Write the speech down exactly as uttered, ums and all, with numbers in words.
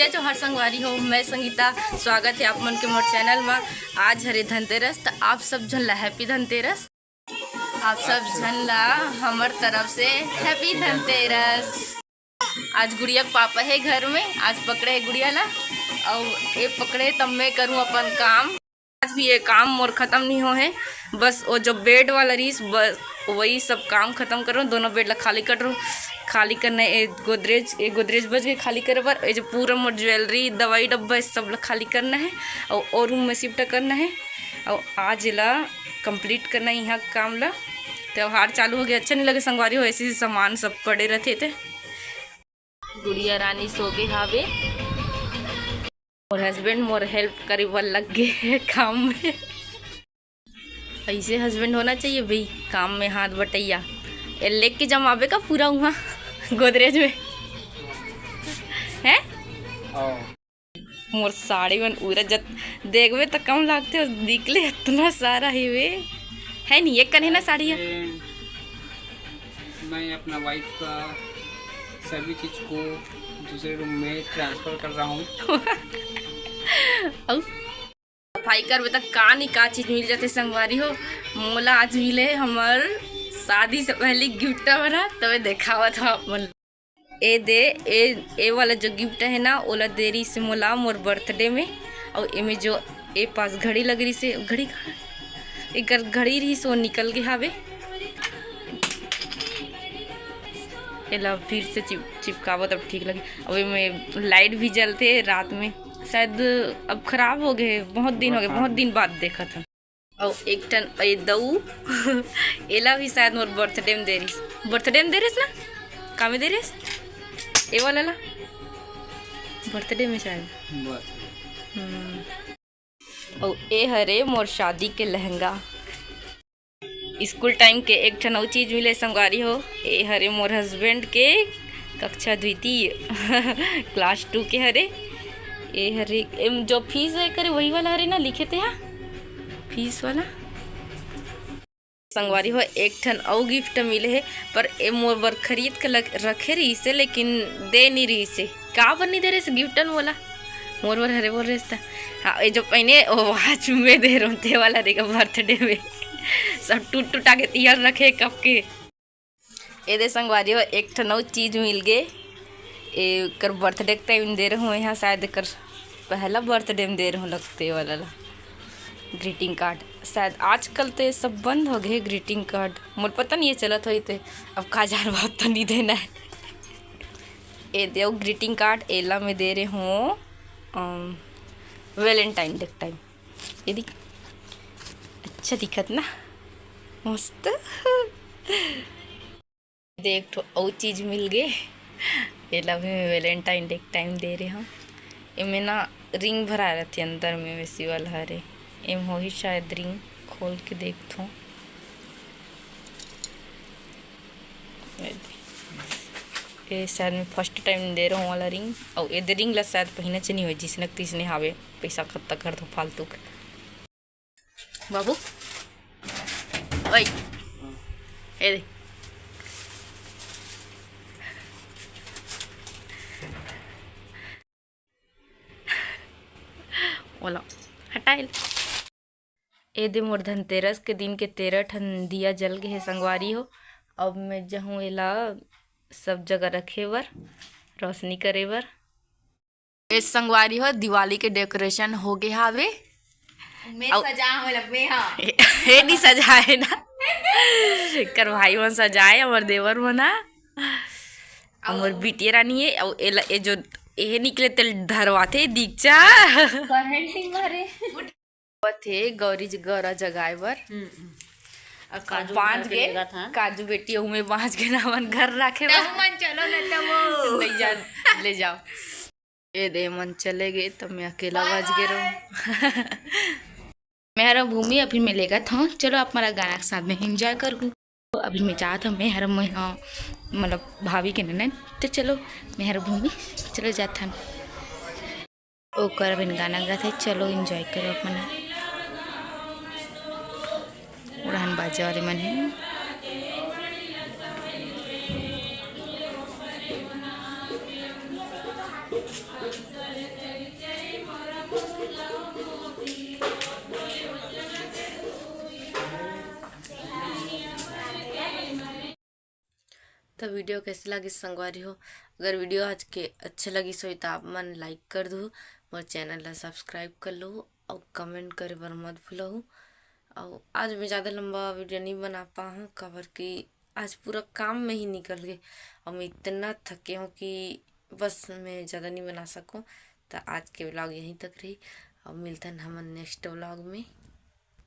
जय जोहार संगवारी हो, मैं संगीता। स्वागत है आप मन के मोर चैनल में। आज हरे धनतेरस, त आप सब झन ला हैप्पी धनतेरस। आप सब झन ला हमर तरफ से हैप्पी धनतेरस। आज गुड़िया के पापा है घर में, आज पकड़े है गुड़िया ला, अउ ये पकड़े तब मैं करूँ अपन काम। आज भी ये काम मोर खत्म नहीं हो है, बस वो जो बेड वाला रहीस, बस वही सब काम खत्म करो। दोनों बेड ला खाली कर रो, खाली करना है। गोदरेज, ये गोदरेज बच गए खाली करे बर। ये जो पूरा मोर ज्वेलरी, दवाई डब्बा, ये सब ला खाली करना है और, और रूम में शिफ्ट करना है। और आज ला कंप्लीट करना है यहाँ काम ला। त्योहार चालू हो गया, अच्छा नहीं लगे संगवारी हो, ऐसे ही सामान सब पड़े रहते थे। गुड़िया रानी सो गे हावे। मोर हस्बैंड मोर हेल्प करे बर लग गे हे काम में। ऐसे हस्बैंड होना चाहिए भाई, काम में हाथ बटैया। ए लेके जमाबे का पूरा वहाँ गोदरेज में, हैं? मोर साड़ी मन उरा जत देखबे त कम लागथे, निकले इतना सारा हेवे। है नहीं, एक कन है ना साड़ी है। मैं अपना वाइफ का सभी चीज को दूसरे रूम में ट्रांसफर कर रहा हूँ। अउ सफाई करबे त का नी का चीज मिल जाथे संगवारी हो। मोला आज मिले हमर शादी से पहले गिफ्ट वाला, तबे देखावत हो आप मन। ए दे, ए, ए वाला जो गिफ्ट है ना, ओला दे रही से मोला मोर बर्थडे में। और एमे जो ए पास घड़ी लग रही से, घड़ी कहाँ? एकर घड़ी रही से, वो निकल गए हावे। एला फिर से चिप, चिपकावो तब ठीक लगे। अब एमे लाइट भी जलते रात में, शायद अब खराब हो गए, बहुत दिन हो गए, बहुत दिन बाद देखा था। अउ एक ठन ए दऊ एला भी शायद मोर बर्थडे में दे रहिस। बर्थडे में दे रहिस ना? का में दे रहिस? ए वाला ला बर्थडे में शायद। बस। हम्म। अउ ए हरे मोर शादी के लहंगा। स्कूल टाइम के एक ठन अउ चीज मिले संगवारी हो। ए हरे मोर हस्बैंड के कक्षा द्वितीय क्लास टू के हरे। ए हरे एम जो फीस है करे वही वाला हरे ना, लिखे थे हा फीस वाला। संगवारी हो, एक ठन अउ गिफ्ट मिले हे, पर ए मोर बर खरीद के लग, रखे रहिसे, लेकिन दे नहीं रहिसे। का बर नहीं दे रहिसे गिफ्ट मोला? मोर बर हरे बोल रहिस त। हाँ, ये जो पहने वो वॉच में दे रोते वाला रहेगा बर्थडे में। सब टूट टूटा के तियल रखे कब के। ए दे संगवारी हो, एक ठन अउ चीज मिल गे। एकर बर्थडे के टाइम दे रहूँ, यहाँ शायद एकर पहला बर्थडे में दे रहूँ लगते वाला ला ग्रीटिंग कार्ड। शायद आजकल तो ये सब बंद हो गए ग्रीटिंग कार्ड, मोर पता नहीं ये चलत होई ते। अब का जान, बात तो नहीं देना है। ए देव ग्रीटिंग कार्ड, एला मैं दे रहे हूँ वैलेंटाइन डे टाइम। ये देख, अच्छा दिखत ना, मस्त। देख ठो अउ चीज मिल गे। एला भी मैं वैलेंटाइन डे के टाइम दे रहे हूँ। एमे ना रिंग भरा रहती अंदर में, वैसी वाला हरे। एम होही शायद रिंग, खोल के देखथों। ये दे। ये शायद मैं फर्स्ट टाइम दे रहूँ वाला रिंग। अउ ये दे रिंग ला शायद पहिना च नहीं होय, जिसने तिसने हावे, पैसा खत्ता कर दो फालतू के। बाबू, ओए, ए दे। ओला, हटाइल। ए दे मोर धनतेरस के दिन के तेरह ठन दिया जल गे हे संगवारी हो। अब मैं जहूँ एला सब जगह रखे बर, रोशनी करे बर। ए संगवारी हो, दिवाली के डेकोरेशन हो गे हावे। मैं अउ सजा हूँ, लग में, हाँ। ए, ए नहीं सजाए ना। कर भाई मन सजाए, हमर देवर मन हा। हमर बिटिया रानी है, अउ एला, ए जो, ए निकले तेल धरवाथे दीक्षा। करंट ही मारे। थे गौरी ज-, गौरा जगाए बर। हम्म, हम्म। अउ काजू बांच के, काजू बेटी, उमे बांच के ना मन घर राखे बर। तब मन चलो ना, तब वो। ले जा, ले जाओ। ए दे, मन चले गए, तब मैं अकेला बांच के रहूँ। मैं हर भूमि अभी मैं लेगत हूँ। चलो, आप हमारा गाना के साथ में एंजॉय करू। तो अभी मैं जात हूँ, मैं हर, मैं, हाँ, मतलब भाभी के ननद। तो चलो, मैं हर भूमि, चलो जात हन। ओकर अभी गाना गाथे, चलो एंजॉय करो अपना। उड़ान बाजे वाले मन है। तो वीडियो कैसे लगिस संगवारी हो? अगर वीडियो आज के अच्छे लगिस होही तो आप मन लाइक कर दू, मोर चैनल ला सब्सक्राइब कर लू और कमेंट करे बर मत भूलहू। और आज मैं ज़्यादा लंबा वीडियो नहीं बना पाहूँ, काबर कि आज पूरा काम में ही निकल गए और मैं इतना थके हूँ कि बस मैं ज़्यादा नहीं बना सकूँ। तो आज के व्लॉग यहीं तक रही, और मिलथन हमन नेक्स्ट व्लॉग में।